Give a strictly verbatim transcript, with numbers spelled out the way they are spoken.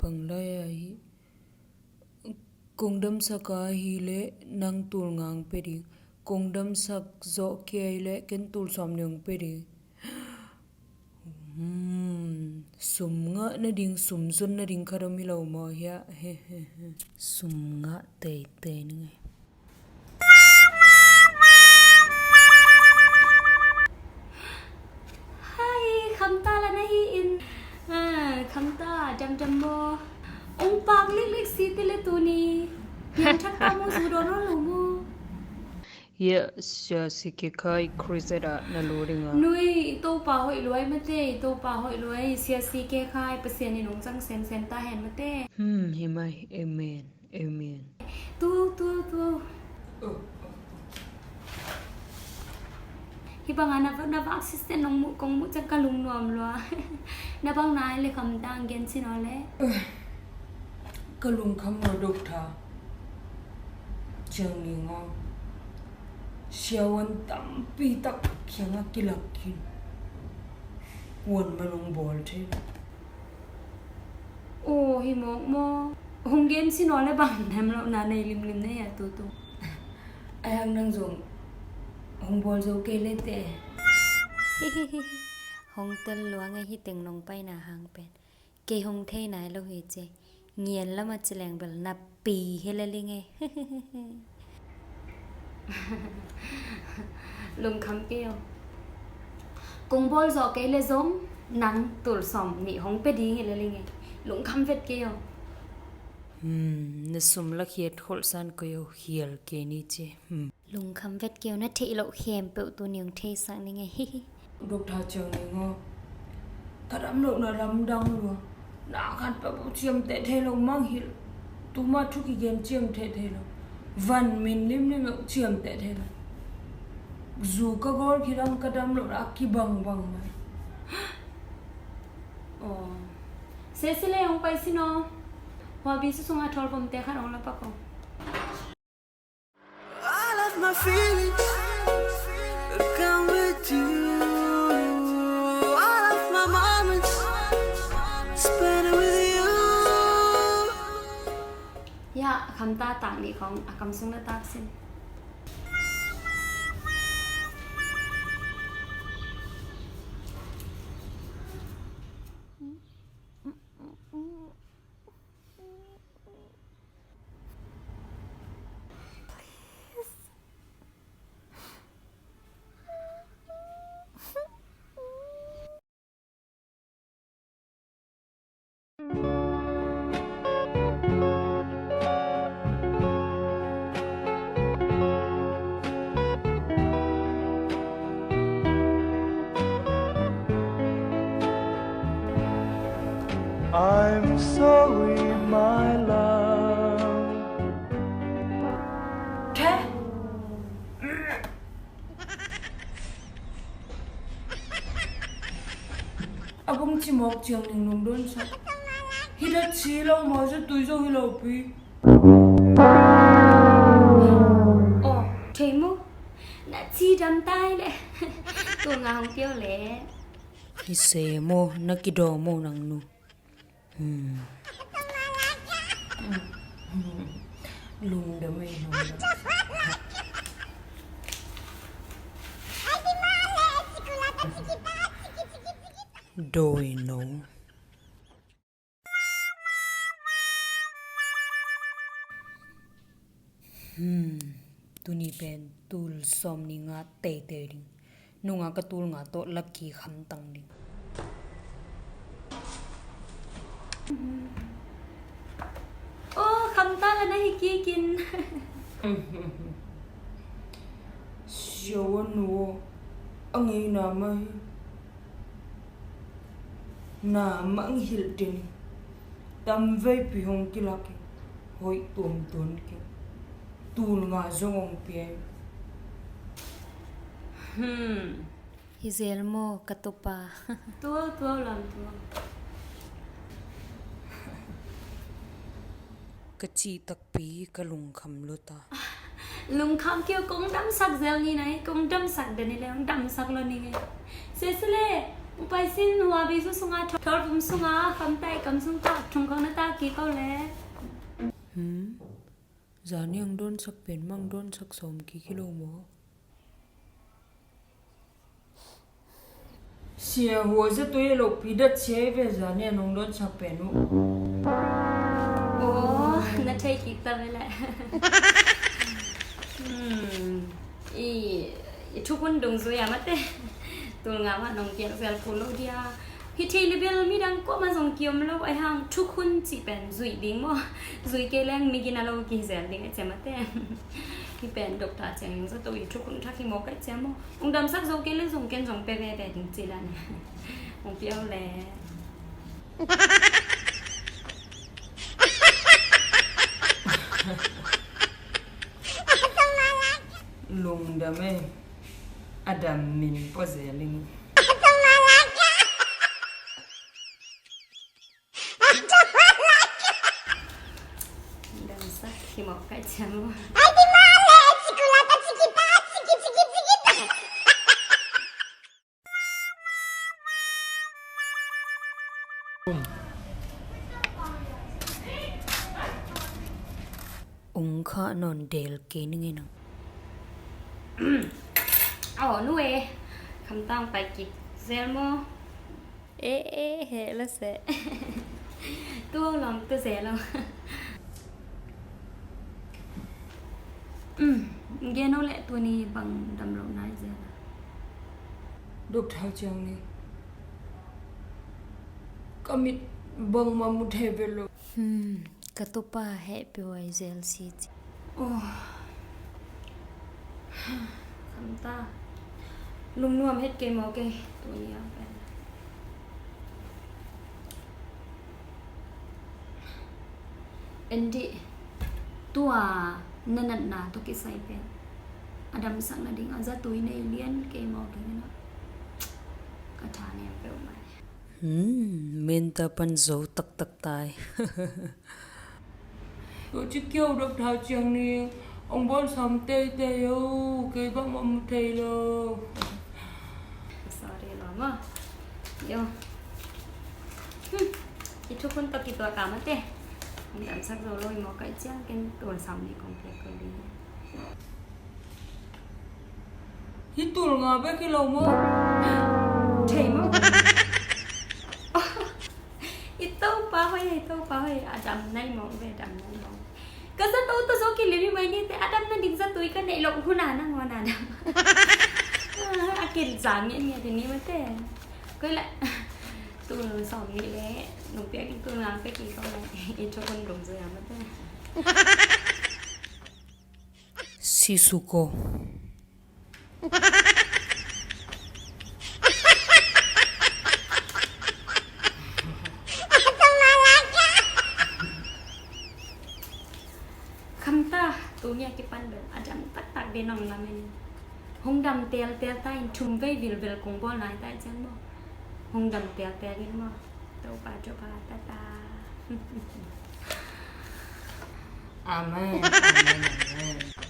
Bang lai ahi. Kong damsak a hi leh nang tul nga hong pia ding. Kong damsak zawh kei a hi leh ken tul sawm nih hong pia ding. Hmm, sum ngah nading, sum zon nading khat om hi lo maw hiah? He, he, he. Sum ngah teitei ning ei. Hai, khamta la na hi in. Ah, khamta, damdam maw? Ong pak liklik si ti le tuni. Piang thak ta mu zu dawn lo mu. Hiah, sia si kei kha i crusade ah na lu ding a. Nui, i Topa hoih luai mate, i Topa hoih luai, sia si kei kha i Pasian in ong cang semsem ta hen mate. Hmm, hi mai, amen, amen. Tu, tu, tu. Hi bang a na, na vak sisten nong muh, kong muh ciang ka lungnuam lua. Na bang na ai le khamta hong gen cin aw le. Ka lungkham lo, Doctor. Ciang ning aw. Siavuan tampi tak kiangah kilak khin. Vuan man hong bawl thei lo. Aw, hi mawk maw? Hong gen cin aw le bang nem lo na nei limlim nei a tutu. Ai hang nang zong hong bawl zo kei le te. Hong tel lua ngai hi teng nong paina hang pen. Kei hong thei nai lo hi ci. Ngian lam a ci leng bel na pi hi le ling ei. Lungkham kei aw. Kong bawl zawh kei le zong nang tul sawm nih hong pia ding hi le ling ei. Lungkham vet kei aw. Hmm, na sum la khiat kholh san kei aw, khial kei ni ci. Hmm. Lungkham vet kei aw, na theih loh khempeuh tuni hong theisak ning ei. Doctor, ciang ning aw. Ka dam lohna lamdang lua. Na khat peuh ciamteh thei lo, mangngilh. Tuma thu kigen ciamteh thei lo. Van min limlim lo ciamteh thei lo. Zu ka gawl khit hang ka dam lohna a kibangbang mai. Aw. Sese le hong pai sin aw. Huabi susung a thawl bomte khat hong la pak aw. All of my feelings come with you. All of my moments spend with you. Ya, khamta tak nih khong a kam sung na tak sin. I'm sorry, my love. A bang ci mawk ciang ning nung dawn sa. Hi dat si lo maw, za tui zong hi lo pi. Aw, thei mu. Na ci dam tai le. Tul nga hong pia le. Hi se maw, na kidaw maw nang nu. Hmm. Lungdam ei, lungdam. Dawi no. Hmm, tuni pen tul sawm nih nga teitei ding. Nunga ka tul nga tawh laki khamtang ding. Aw, khamta la na hi kikin. Siavuan nu aw, a ngeina mah hi. Na mangngilh den, tamveipi hong kilak in, hoih tuamtuam kei. Tul nga zong hong pia in. Hmm. Hi zel maw ka tupa? Tuau, tuau lam tuau. Ka cih takpi ka lungkham luta. Lungkham kei aw, kong damsak zel ni nai, kong damsak den ni le, kong damsak lo ni ngai. Sese le. Upai sin, hua bizu sunga thawlvum sunga Khamta i kam sung tak thung khawng na tak kik o le. Hmm? Zani ang dawnsak pen mang dawnsak sawm kik hi lo maw? Sia, hua zatui a lo pidat sia i ve, zani a nong dawnsak pen uh. Aw, na thei kik ta ve leh. Hmm, i, i thukhun dungzui a mate. Tul nga mah nong kiak zel kul lo dia. Hi thei le bel midang kuamah zong kiom lo, ahi hang thukhun cih pen zuih ding maw? Zuih kei leng migin a lo kizel ding a ciam a te. Hi pen doctor ciang zato i thukhun thak hi maw kai ciam maw? Ung damsak zo kei leng zong ken zong pe veve ding ci la ne. Ung piau le. Lungdam e. A dam min pua zel ing. Damsak hi maw kai ciam maw? Ung kha nawn del kei ning e nang. Aw nu e, Khamta ong pai kik zel maw? E e, heh la seh. Tu lawm tu zel lo. Um, gen o leh tuni bang dam lo nai zel a? Doctor ciang ni ka mit bangmah mu thei ve lo. Hmm, ka tupa heh pihuai zel si ci. Oh. Khamta. Lungnuam het kei maw kei tuni a pen. En dih, tua na natna tawh kisai pen a damsak nading a zatui nei lian kei maw kei na. Ka tha nem peuhmah. Hmm, menta pan zo taktak tai. Tua ci kiau dok thau ciang ni ong bawl sam teitei o, kei bang om thei lo. Sorry lo maw. Yo. Hmm. I thukhun tawh kituak a mate. Ong damsak zo lo i maw kai ciang ken tul sam ni kong piak ko li. Hi tul nga bek hi lo maw? Thei maw? I Topa hoih, i Topa hoih. A dam nai mawk ve, a dam nai mawk. Ka zato tawh zong kilim hi mai ni te, a dam nading zatui ka neih loh hun a nangawn a dam. A kizang ngiatngiat hi ni mate. Koi la tul sawm nih le nong piak ding tul nga pek i ko la i thukhun dungzui a mate. Sisuko. Khamta, tuni a kipan bel a dam taktak ding nong lamen. Hong dam teltel ta in, thum vei vilvel kong bawl nai ta in ciang maw. Hong dam teltel in maw. Topa, Topa, tata. Amen, amen, amen.